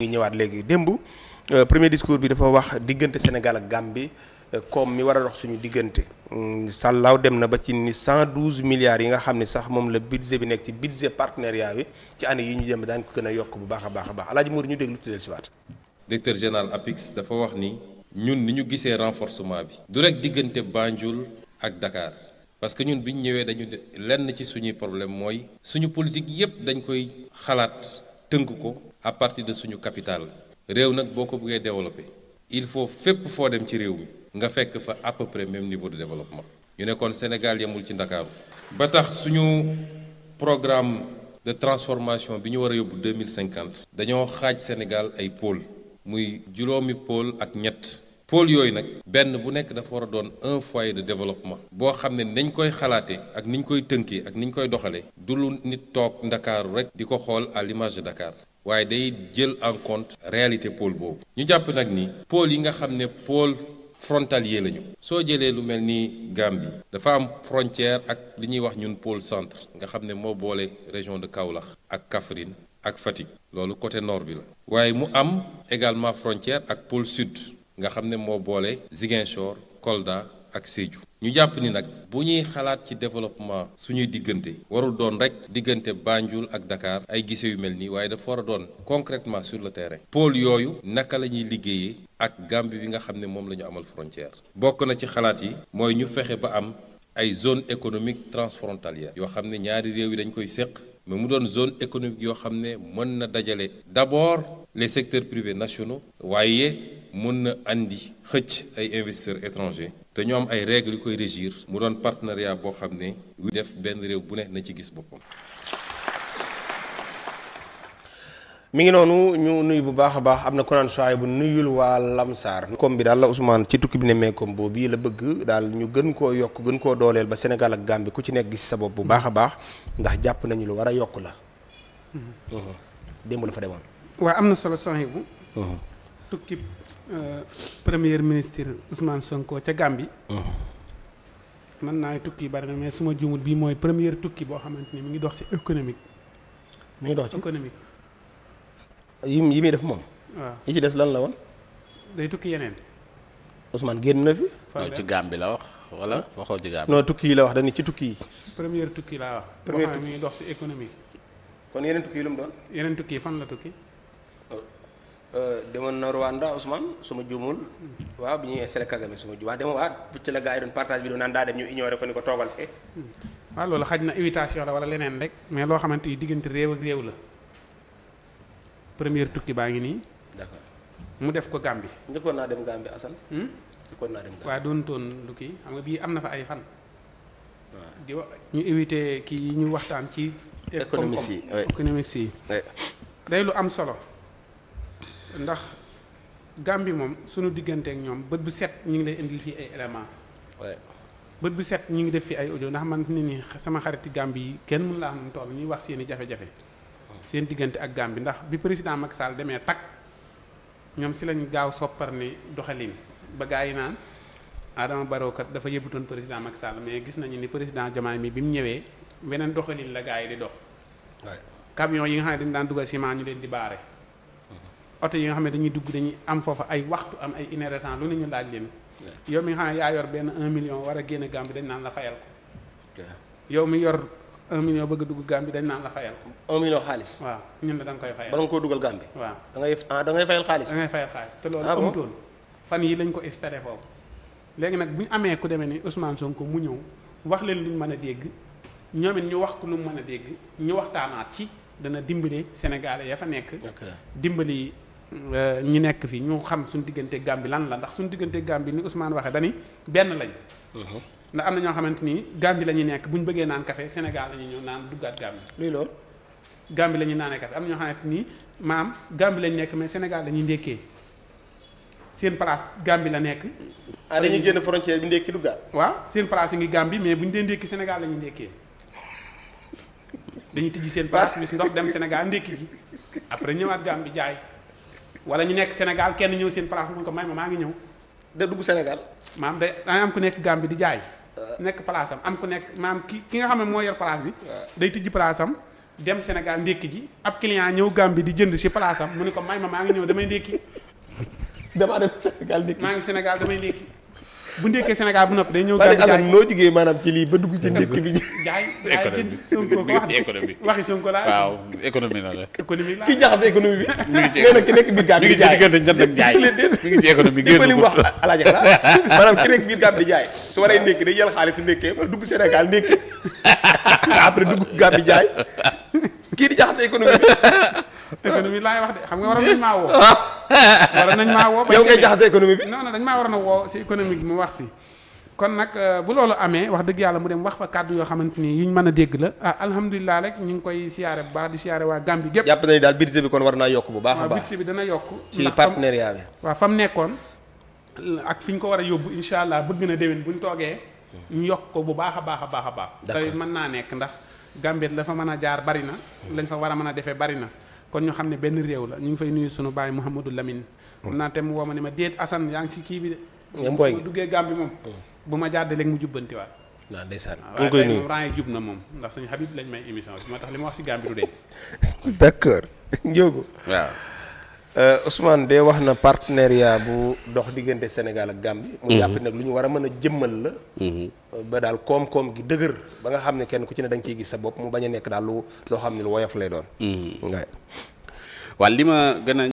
ngi ñëwaat léegi démb premier discours bi dafa wax diggante Sénégal ak Gambie comme mi war a dox suñu diggante sàllaaw dem na ba ci ni 112 milliards yi nga xam ne sax moom la budget bi nekk ci budget partenariat bi ci année yi ñu dem daañu ko gën a yokk bu baax a baax a baax Alaaji Mour ñu déglu tuddeel si waat. Directeur général APIX dafa wax ni ñun ni ñu gisee renforcement bi du rek diggante Banjul ak Dakar parce que ñun bi ñu ñëwee dañu lenn ci suñuy problème mooy suñu politique yépp dañ koy xalaat tënk ko à partir de suñu capitale réew nag boo ko bëggee développer il faut fépp foo dem ci réew mi nga fekk fa à peu près même niveau de développement ñu ne kon Sénégal yemul ci Ndakaaru ba tax suñu programme de transformation bi ñu war a yóbbu 2050 dañoo xaaj Sénégal ay pôle muy juróomi pôle ak ñett pôle yooyu nag benn bu nekk dafa war a doon un foyer de développement boo xam ne nañ koy xalaatee ak niñ koy tënkee ak niñ koy doxalee du lu nit toog Ndakaaru rek di ko xool à l'image de Dakar waaye day jël en compte réalité pôle boobu ñu jàpp nag ni pôle yi nga xam ne pôle frontalier lañu soo jëlee lu mel ni Gambie dafa am frontière ak li ñuy wax ñun pôle centre nga xam ne moo boole région de Kaolack ak Kaffrine ak Fatick loolu côté nord bi la waaye mu am également frontière ak pôle sud nga xam ne moo boole Ziguinchor Kolda ak Sédhiou ñu jàpp ni nag bu ñuy xalaat ci développement suñuy diggante warul doon rek diggante Banjul ak Dakar ay gise yu mel nii waaye dafa war a doon concrètement sur le terrain pôle yooyu naka la ñuy liggéeyee ak Gambie bi nga xam ne moom la ñu amal frontière bokk na ci xalaat yi mooy ñu fexe ba am ay zone économique transfrontalière yoo xam ne ñaari réew yi dañ koy séq mais mu doon zone économique yoo xam ne mën na dajale d'abord les secteurs privés nationaux waaye mën na andi xëcc ay investisseurs étrangers te ñu am ay règles yu koy régir mu doon partenariat boo xam ne wi def benn réew bu ne na ci gis boppam. mi ngi noonu ñu nuyu bu baax a baax am na ko naan soay bu nuyul waa Lamsaar. comme bi daal la Ousmane ci tukki bi ne meekom boobu la bëgg daal ñu gën koo yokk gën koo dooleel ba Sénégal ak Gambie ku ci nekk gis sa bopp bu baax a baax ndax jàpp nañu lu war a yokk la. démb la fa demoon. waaw am na solo soxna bu. tukki premier ministre Ousmane Sonko ca Gambie. mën naa tukki bari na mais suma juumut bii mooy première tukki boo xamante ni mi ngi dox ci économique. mi ngi dox ci économique. yi muy def moom. waaw yi ci des lan la woon. day tukki yeneen. Ousmane génn na fi. non ci Gambie la wax wala waxoo ci Gambie. non tukki yi la wax dañu ci tukki yi. première tukki laa wax. première boo xam ne mi ngi dox ci économique. kon yeneen tukki yi lu mu doon. yeneen tukki yi fan la tukki. demoon na Rwanda Ousmane suma juumul. waaw bi ñuy installé Kagame suma juum waaw demoon waaw ci la gars yi doon partage bi doon naan daa dem ñu ignoré ko ni ko toogal fee. waaw loolu xaj na invitation la wala leneen rek mais loo xamante ni diggante réew ak réew la première tukki baa ngi nii. d'accord mu def ko Gambie. njëkkoon naa dem Gambie Assane. njëkkoon naa dem Gambie. waaw doon toon lu kii xam nga bii am na fa ay fan. waaw di wax ñu invité kii yi ñu waxtaan ci. économistes yi économistes yi. day lu am solo ndax Gambie moom sunu digganteek ñoom bët bu set ñu ngi lay indil fii ay éléments. bët bu set ñu ngi def fi ay audio ndax man nit ñi sama xariti Gambie yi kenn mënu laa xam ne toll ñuy wax seen i jafe-jafe. seen diggante ak Gambie ndax bi président Macky Sall demee takk ñoom si lañ gaaw soppar ni doxalin ba gaa yi naan Adama Barrow kat dafa yëbutoon président Macky Sall mais gis nañu ni président Diomaye mi bi mu ñëwee beneen doxalin la gaa yi di dox. camion yi nga xam ne dañu daan dugal ciment ñu leen di baare. oto yi nga xam ne dañuy dugg dañuy am foofa ay waxtu am ay une heure de temps lu ne ñu laaj leen. yow mi nga xam ne yaa yor benn 1 million war a génn Gambie dañ naan la fayal ko. yow mi yor 1 million bëgg a dugg Gambie dañ naan la fayal ko. 1 million xaalis. waaw ñun la da nga koy fayal. ba nga koo dugal Gambie. waaw da ngay fayal xaalis. da ngay fayal xaalis te loolu amutoon fan yi lañ ko installé foofu. léegi nag bu ñu amee ku demee ni Ousmane Sonko mu ñëw wax leen lu ñu mën a dégg ñoom it ñu wax ko lu mu mën a dégg ñu waxtaanaat ci dana dimbali Sénégalais ya fa nekk. dimbali ñi nekk fii ñu xam suñu diggante Gambie lan la ndax suñu diggante Gambie ni Ousmane waxee dani benn lañ. ndax am na ñoo xamante ni Gambie la ñuy nekk bu ñu bëggee naan café Sénégal la ñuy ñëw naan duggaat Gambie. luy loolu. Gambie la ñuy naanee café am na ñoo xamante ni maam Gambie lañ nekk mais Sénégal la ñuy ndékkee seen place Gambie la nekk. dañuy génn frontière bi ndékki duggaat. waaw seen place ngi Gambie mais bu ñu dee ndékki Sénégal la ñuy ndékkee dañuy tijji seen place bi si ndox dem Sénégal ndékki ji après ñëwaat Gambie jaay wala ñu nekk Sénégal kenn ñëw seen place mu ko may ma maa ngi ñëw. da dugg Sénégal. maam day am ku nekk Gambie di jaay. nekk place am ku nekk maam ki nga xam ne moo yor place bi. day tijji place am dem Sénégal ndékki ji ab client ñëw Gambie di jënd si place am mu ne ko may ma maa ngi ñëw damay ndékki. damaa dem Sénégal ndékki. maa ngi Sénégal damay ndékki bu ndékkee Sénégal bu noppi day ñëw Gambie jaay noo jugee maanaam ci lii ba dugg ci ndékki bi. jaay jënd Sonko ko wax économie waxi Sonko laa. waaw économie la la. économie laa ki jaxase économie bi. mi ngi ci nee na ki nekk biir Gambie di jaay mi ngi ci diggante njënd ak jaay mi ngi ci économie génn génn ko wax alaaji xanaa maanaam ki nekk biir Gambie di jaay su waree ndékki day jël xaalis su ndékkee dugg Sénégal ndékki après dugg Gambie jaay kii di jaxase économie bi. économie laay wax de xam nga waroon nañ maa woo. waroon nañ maa woo. yow ngay jaxase économie bi. non non dañ maa waroon a woo si économie bi mu wax si. kon nag bu loolu amee wax dëgg yàlla mu dem wax fa kàddu yoo xamante ni yuñ mën a dégg la ah alhamdulilah rek ñu ngi koy siyaare bu baax di siyaare waa Gambie gépp. jàpp nañu daal budget bi kon war naa yokk bu baax a baax. waaw budget bi dana yokk. ci partenariat bi. waaw fa mu nekkoon ak fi ñu ko war a yóbbu incha allah bëgg na déwén buñ toogee. ñu yokk ko bu baax a baax a baax a baax. d'accord tey mën naa nekk ndax Gambie la fa mën a jaar bari na. lañ fa war a mën a defee bari na. kon ñu xam ne benn réew la ñu ngi fay nuyu sunu baay Mouhamadou Lamine. xam naa te mu woo ma ne ma déet Assane yaa ngi ci kii bi de. nga mbooy gi bu duggee Gambie moom. bu ma jàddee léegi mu jubbantiwaat. waaw ndeysaan. waaye tey moom rang yi jub na moom ndax suñu Habib lañ may émission bi moo tax li ma wax si Gambie du dee. d'accord Ndiogou. waaw. Ousmane de wax na partenariat bu dox diggante Sénégal ak Gambie. mu jàpp nag lu ñu war a mën a jëmmal la. ba daal koom-koom gi dëgër ba nga xam ne kenn ku ci ne da nga ciy gis sa bopp mu bañ a nekk daal loo xam ne lu woyof lay doon. waaw li ma gën a